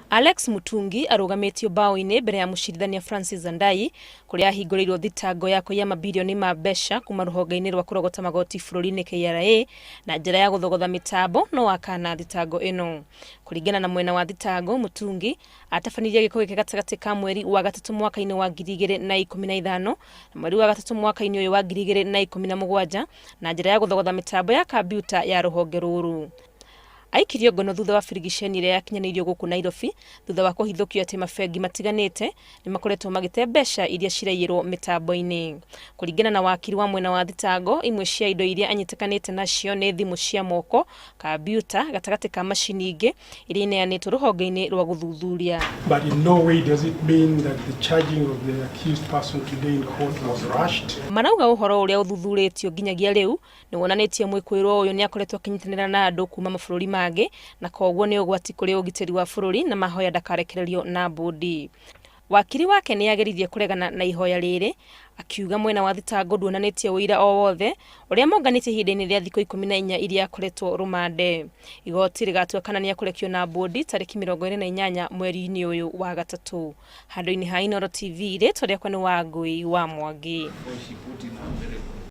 Alex Mutungi arũgamĩtio mbaũ-inĩ mbere ya mũcirithania Francis Andayi kũrĩa ahingũrĩirwo thitango ya kũiya mabirioni ma mbeca kuma rũhonge-inĩ rwa kũrogota magoti bũrũri-inĩ KRA na njĩra ya gũthogotha mĩtambo no akana thitango ĩno. Kũringana na mwena wa thitango, Mutungi atabanirie gĩko gĩkĩ gatagatĩ ka mweri wa gatatũ mwaka-inĩ wa 2015 na mweri wa gatatũ mwaka-inĩ ũyũ wa 2017 na njĩra ya gũthogotha mĩtambo ya kambiuta ya rũhonge rũrũ. Aikirio ngono thutha wa birigiceni ĩrĩa yakinyanĩirio gũkũ Nairobi thutha wa kũhithũkio atĩ mabengi matiganĩte nĩ makoretwo magĩte mbeca iria ciraiyĩrwo mĩtambo-inĩ. Kũringana na wakiri wa mwena wa thitango, imwe cia indo iria anyitĩkanĩte nacio nĩ thimũ cia moko, kambiuta, gatagatĩ ka macini ingĩ iria ineanĩtwo rũhonge-inĩ rwa gũthuthuria. But in no way does it mean that the charging of the accused person today in court was rushed. Marauga ũhoro ũrĩa ũthuthurĩtio nginyagia rĩu nĩ wonanĩtie mwĩkũĩrwo ũyũ nĩ akoretwo akĩnyitanĩra na andũ kuma mabũrũri mangĩ na koguo nĩ ũgwati kũrĩ ũgitĩri wa bũrũri na mahoya ndakarekererio na mbũndi. Wakiri wake nĩ ageririe kũregana na ihoya rĩrĩ akiuga mwena wa thitango nduonanĩtie ũira o wothe ũrĩa monganĩtie ihinda-inĩ rĩa thikũ 14 iria akoretwo rũmande. Igoti rĩgatua kana nĩ ekũrekio na mbũndi tarĩki 28 mweri-inĩ ũyũ wa gatatũ. Handũ-inĩ ha Inooro TV, rĩtwa rĩakwa nĩ Wangũi wa Mwangi.